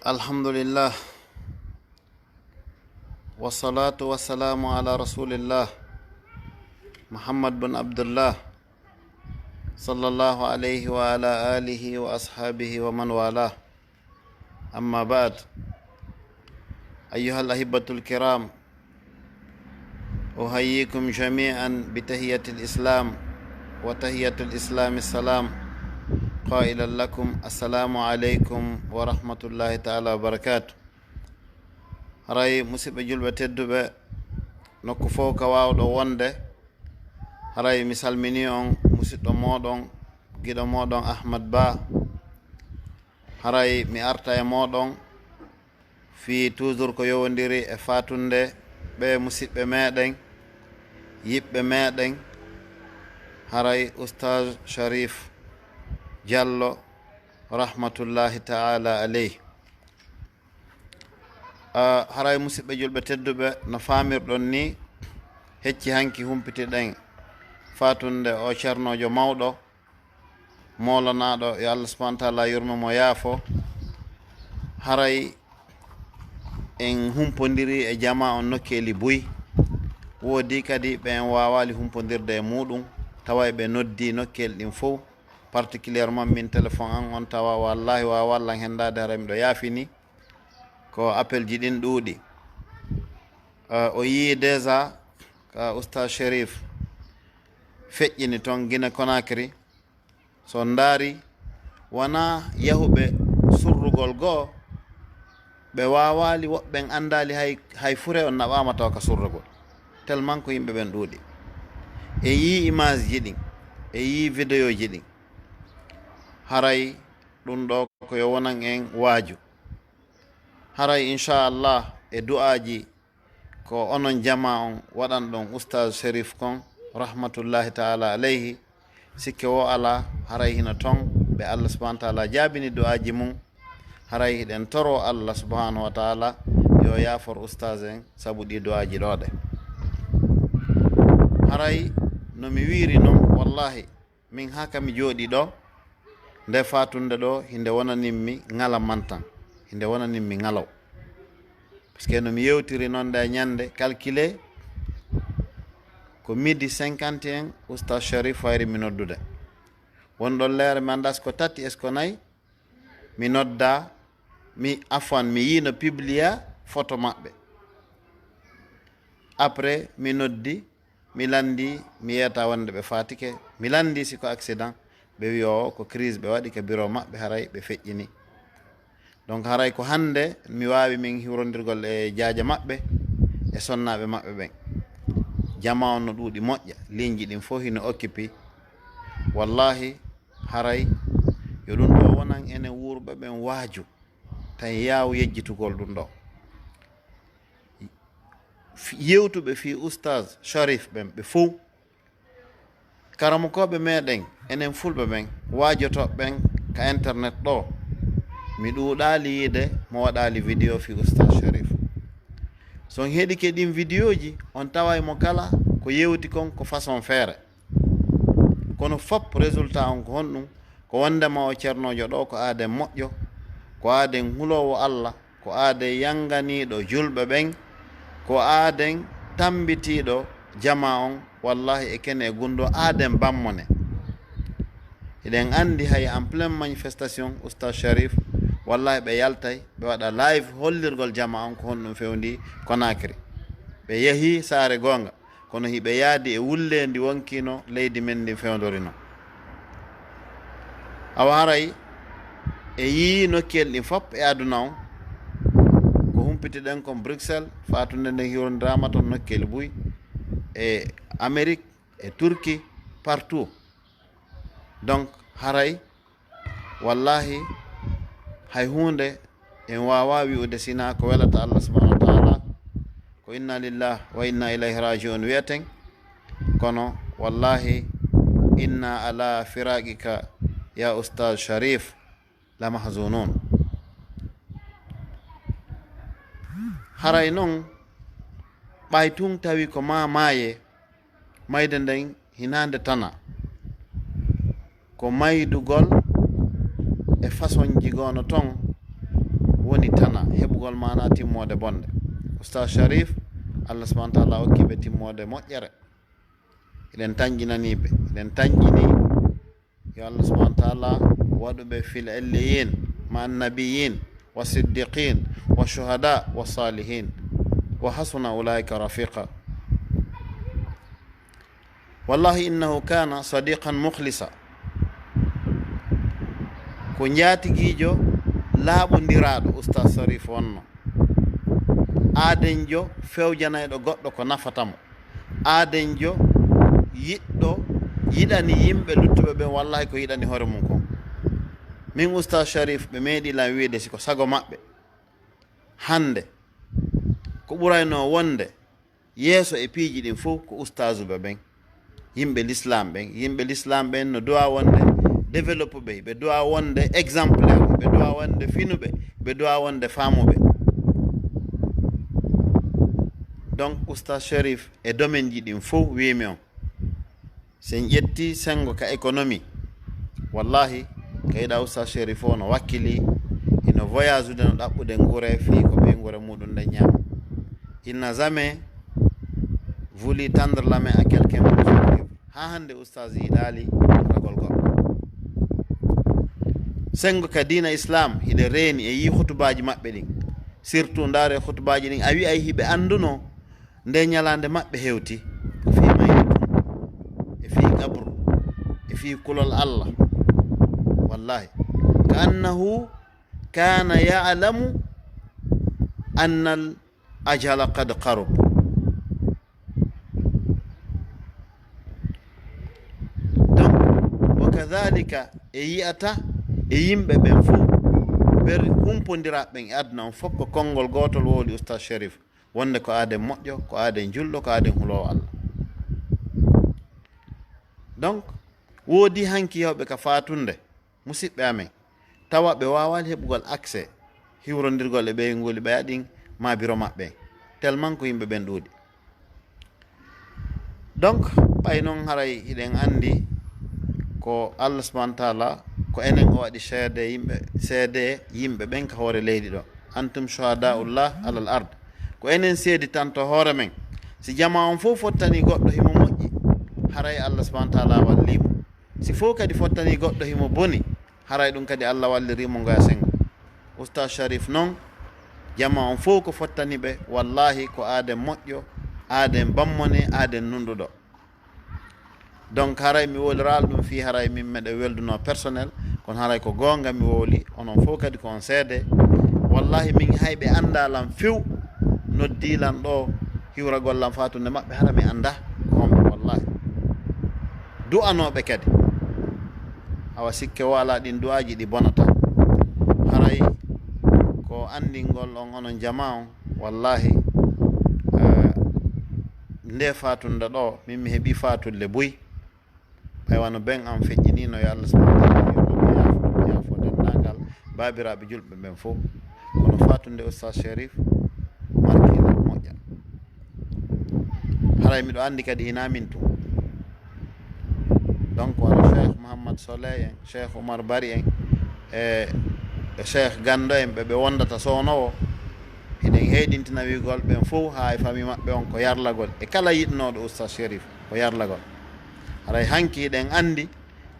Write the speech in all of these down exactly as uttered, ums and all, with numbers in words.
الحمد لله، والصلاة والسلام على رسول الله، محمد بن عبد الله، صلى الله عليه وعلى آله وأصحابه ومن والاه. أما بعد، أيها الأحبة الكرام، أحييكم جميعا بتحية الإسلام، وتحية الإسلام السلام، قائلا لكم: السلام عليكم ورحمة الله تعالى وبركاته. Haray, musidɓe julɓe tedduɓe, nokku fof ka waawɗo wonde, haray mi salminii on, musiɗɗo mooɗon, giɗo mooɗon Ahmad Ba. Haray mi arta e mooɗon fii toujours ko yowondiri e faatunde ɓe musiɓɓe meɗen, yiɓɓe meɗen, haray Oustaz Sharif Diallo, rahmatullahi ta'ala aleyh. Ah, haray, musiɓɓe julɓe tedduɓe, no faamirɗon ni, hecci hanki humpitiɗen faatunde o ceernoojo mawɗo, moolanaaɗo, yo Allah subhanahu wa taala yurmo mo, yaafo. Haray en humpondiri e jamaa on nokkeeli buy. Woodi kadi ɓe en waawaali humpondirde e muuɗum, tawa ɓe noddi nokkeel ɗin fow, particulièrement min téléphone an on, tawa wallahi waawaa lan hendaade, haray miɗo yaafini. Ko appel ji ɗin ɗuuɗi. Ah, o yii déjà ka Oustaz Sherif feƴƴini toon Guinée Conakry. So ndaari, wonaa yahuɓe surrugol goo, ɓe waawaali, woɓɓe ɓen anndaali hay, hay fure on naɓaama tawa ka surrugol. Tellement ko yimɓe ɓen ɗuuɗi. E yii image ji ɗin, e yii vidéo ji ɗin. Haray ɗum ɗoo ko yo wonan en waaju. Haray, inchallah, e du'aaji ko onon jamaa on waɗanɗon Oustaz Sherif kon, rahmatullahi ta'ala aleyhi, sikke wo alaa, haray hino ton ɓe Allah subhanahu wa taala jaabini du'aaji mum. Haray hiɗen toro Allah subhanahu wa taala yo yaafor Oustaz en sabu ɗi du'aaji ɗoo ɗe. Haray no mi wiiri non, wallahi, min haa ka mi jooɗii ɗoo, nde faatunde ɗoo, hinde wonanimmi ŋala mantan, hinde wonanimmi ŋalaw. Parce que no mi yewtiri non nde ñande, calculé ko midi cinquante et un, Oustaz Sharif wayri mi noddude. Won ɗon leere mi anndaa si ko tati, est-ce que nayi, mi nodda, mi, afwan, mi yii no publia photo maɓɓe. Après, mi noddi, mi lanndi, mi yeeta wonde ɓe faatike. Mi lanndi si ko accident, ɓe wi'o ko crise ɓe waɗi ka bureau maɓɓe, haray ɓe feƴƴini. Donc, haray ko hannde mi waawi min hiwrondirgol e jaaja maɓɓe, e sonnaaɓe maɓɓe ɓen. Jamaa on no ɗuuɗi moƴƴa, ligne ji ɗin fof hino occupé. Wallahi, haray yo ɗum ɗoo wonan enen wuurɓe ɓen waaju, tan yaaw yejjitugol ɗum ɗoo. Fi-, yewtuɓe fii Oustaz Sharif ɓen ɓe fow, karamokooɓe meɗen, enen fulɓe ɓen, waajotooɓe ɓen ka internet ɗoo, mi ɗuuɗaali yiide mo waɗaali vidéo fii Oustaz Sharif. So on heɗike ɗin vidéoji, on taway mo kala ko yewti kon ko façon feere. Kono fop résultat on ko honɗum? Ko wondema o ceernoojo ɗoo ko aaden moƴƴo, ko aaden huloowo Allah, ko aaden yanganiiɗo julɓe ɓen, ko aaden tambitiiɗo jamaa on, wallahi e kene e gunndoo, aaden bammone. Hiɗen anndi hay en pleine manifestation, Oustaz Sharif, wallahi ɓe yaltay, ɓe waɗa live hollirgol jamaa on ko honɗum fewndi Conakry. Ɓe yahii saare goonga, kono hiɓe yaadi e wulleendi wonkino leydi men ndin fewndorino. Awa haray e yii nokkiyel ɗin fop e aduna on, ko humpitiɗen kon Bruxelles, faatunde nden hiwrondiraama ton nokkiyel buy, e Amérique, e Turquie, partout. Donc, haray, wallahi, hay huunde en waawaa wi'ude sinaa ko welata Allah subhanahu wa taala. Ko inna lillah wa inna ilayhi raji'un wi'eten. Kono, wallahi, inna ala firaqika ya Ustaz Sharif la mahzunun. Haray non, ɓay tun tawi ko ma maaye, mayde nden hinaande tana. Ko maydugol e façonji goono ton, woni tana, heɓugol maana timmoode bonde. Ustaz Sharif, Allah subhanahu wa ta'ala okki ɓe timmoode moƴƴere. Eɗen tanƴinanii ɓe, eɗen tanƴini yo Allah subhanahu wa ta'ala waɗu ɓe fil illiyin ma annabiyin wa siddiqin wa shuhada wa salihin wa hasuna ulaika rafiqa. Wallahi innahu kana sadiqan mukhlisa. Ko njaatigiijo laaɓondiraaɗo Ustaz Sharif wonno. Aadenjo fewjanayɗo goɗɗo ko nafata mo. Aadenjo yiɗɗo yiɗani yimɓe luttuɓe ɓen, wallahi ko yiɗani hoore mum kon. Min Ustaz Sharif ɓe meeɗi lan wiide si ko sago maɓɓe. Hannde ko ɓuraynoo wonde yeeso e piiji ɗin fof ko ustaazuɓe ɓen, yimɓe l'islam ɓen. Yimɓe l'islam ɓen no duwa wonde développé ɓe, ɓe duwa wonde exemplaire, ɓe duwa wonde finuɓe, ɓe duwa wonde faamuɓe. Donc Ustaz Sharif e domaine ji ɗin fof wiimi on. Si en ƴetti senngo ka économie, wallahi, ka yiɗa Ustaz Sharif o no wakkili, ino voyage ude no ɗaɓɓude ngure fii ko ɓeynguure muɗum nden ñaama. Il n'a jamais voulu tendre la main à quelqu'un pour survivre. Haa hannde Ustaz yiɗaali ragol goɗɗo. Senngo ka diina Islam, hiɗe reeni e yii hutubaaji maɓɓe ɗin. Surtout ndaare hutubaaji ɗin, a wi'ay hiɓe annduno nde ñalaande maɓɓe hewti ko fii mayde tun, e fii qabru, e fii kulol Allah. Wallahi, ka annahu kana ya'lamu anna al ajala qad qarub. Donc, wa kadhalika e yi'ata e yimɓe ɓen fof, ɓer humpondiraaɓe ɓen e aduna on fof ko konngol gootol wowli Ustaz Sharif. Wonde ko aaden moƴƴo, ko aaden julɗo, ko aaden huloowo Allah. Donc woodi hanki yawɓe ka faatunde, musiɓɓe amen, tawa ɓe waawaali heɓugol accès hiwrondirgol e ɓeynguuli ɓeya ɗin ma biro maɓɓe, tellement ko yimɓe ɓen ɗuuɗi. Donc ɓay non haray hiɗen anndi ko Allah subhanahu wa ta'ala, ko enen o waɗi seede yimɓe, seede yimɓe ɓen ka hoore leydi ɗo. Antum shuhadaullah alal ard. Ko enen seeditanto hoore men. Si jamaa on fof fottani goɗɗo himo moƴƴi, haray Allah subhanahu wa ta'ala wallii mo. Si fof kadi fottani goɗɗo himo boni, haray ɗum kadi Allah wallirii mo ngoya senngo. Ustaz Sharif non, jamaa on fof ko fottani ɓe, wallahi ko aaden moƴƴo, aaden bammone, aaden nunɗuɗo. Donc haray mi wowliraali ɗum fii haray min meɗe welduno personnel, kono haray ko goonga mi wowli, onon fof kadi ko on seede. Wallahi min hay ɓe anndaa lan few, noddii lan ɗo hiwragol lan faatunde maɓɓe, hara mi anndaa ko homɓe, wallahi. Du'anooɓe kadi, awa sikke wo alaa ɗin du'aaji ɗi bonata. Haray ko anndingol on onon jamaa on, wallahi, eh, nde faatunde ɗo, min mi heɓii faatulle buy. Ɓay wano ben am feƴƴinino, yo Allah subhanahu wa ta'ala yurmo mo, yaafo, yaafo denndaangal baabiraaɓe julɓe ɓen fof. Kono faatunde Ustaz Sherif marki lan moƴƴa. Haray miɗo anndi kadi hinaa min tun. Donc wano Cheikh Mouhammad Soleh en, Cheikh Oumar Bari en, e, e Cheikh Gando en, ɓe ɓe wondata Soono o, hiɗen heyɗintina wiigol ɓen fof haa e fami maɓɓe on ko yarlagol. E kala yiɗnooɗo Ustaz Sherif ko yarlagol. Haray hanki hiɗen anndi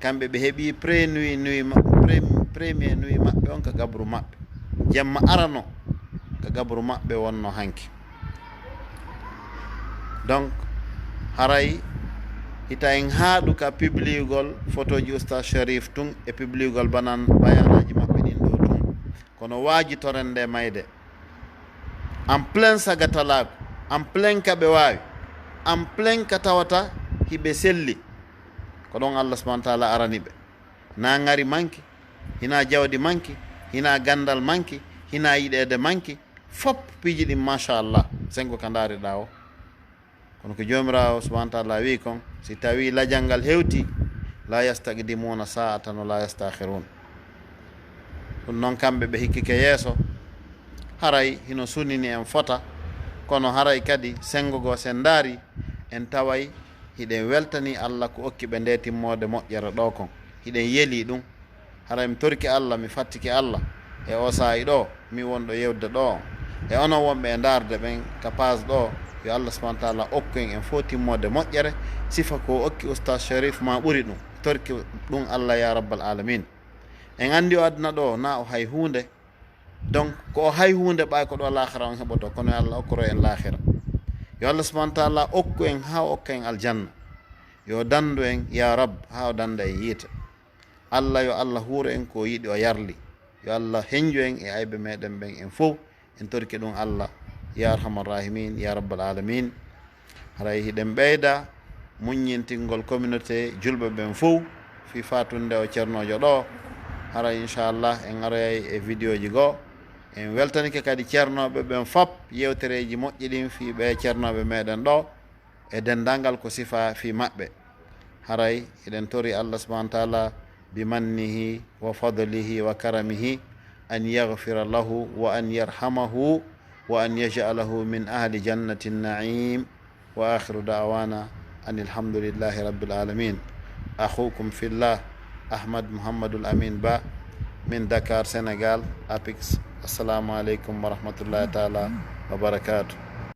kamɓe ɓe heɓi pre nuit, nuit ma-, pre-, premier nuit maɓɓe on ka gabru maɓɓe. Jemma arano ka gabru maɓɓe wonno hanki. Donc haray hita en haɗu ka publiugol photoji Ustaz Sherif tun e publiugol banan bayanaaji maɓɓe ɗin ɗo tun. Kono waajitoren nde mayde. En plein sagatalaagu, en plein ka ɓe waawi, en plein ka tawata hiɓe selli. Ko ɗon Allah subhanahu wa ta'ala arani ɓe. Hinaa ŋari manki, hinaa jawdi manki, hinaa ganndal manki, hinaa yiɗeede manki, fop piiji ɗin, machallah, senngo ka ndaariɗaa o. Kono ko Joomiraawo subhanahu wa ta'ala wi'i kon, si tawii lajal ngal hewtii, la yastaqdimuuna saa'atan wa la yasta'khiruun. Ɗum non kamɓe ɓe hikkike yeeso, haray hino sunini en fota, kono haray kadi senngo goo sen ndaari, en taway hiɗen weltanii Allah ko okki ɓe ndee timmoode moƴƴere ɗoo kon. Hiɗen yelii ɗum. Haray mi torike Allah, mi fattike Allah, E o saa'i ɗo mi wonɗo yewde ɗo on e onon wonɓe e ndaarde ɓen ka paas ɗo, yo Allah subhanahu wa taala okku en en fof timmoode moƴƴere. Sifa ko okki ustaas Sharif ma ɓuri ɗum. Torki ɗum Allah ya rabbal alamin. En anndi o aduna ɗo na o hay huunde. Donc ko o hay huunde ɓay ko ɗo laakhira on heɓoto, kono yo Allah okkoro en laakhira. Yo Allah subhanahu wa taala okku en ha o okka en aljanna. Yo dandu en ya rab ha o danda en yiite. Allah yo Allah huuro en ko yiɗi o yarli. Yo Allah henju en e ayɓe meɗen ɓen en fof. En torki ɗum Allah ya arhamar rahimin ya rabbal alamin. Haray hiɗen ɓeyda muññintingol communauté julɓe ɓen fof fi fatunde o ceernoojo ɗo. Haray inchallah en aroyay e vidéo ji goo. En weltanike kadi ceernooɓe ɓen fop yewtereeji moƴƴi ɗin fi ɓe ceernooɓe meɗen ɗo e denndangal ko sifa fi maɓɓe. Haray hiɗen tori Allah subhanahu wa taala bi mannihi wa fadlihi wa karamihi an yaghfira lahu wa an yarhamahu wa an yaj'alahu min ahli jannati na'im. Wa akhiru da'wana anil hamdulillahi rabbil alamin. Akhukum fillah, Ahmad Muhammadul Amin Ba, min Dakar, Senegal, Apix. Assalamu alaikum wa rahmatullahi taala wa barakatuh.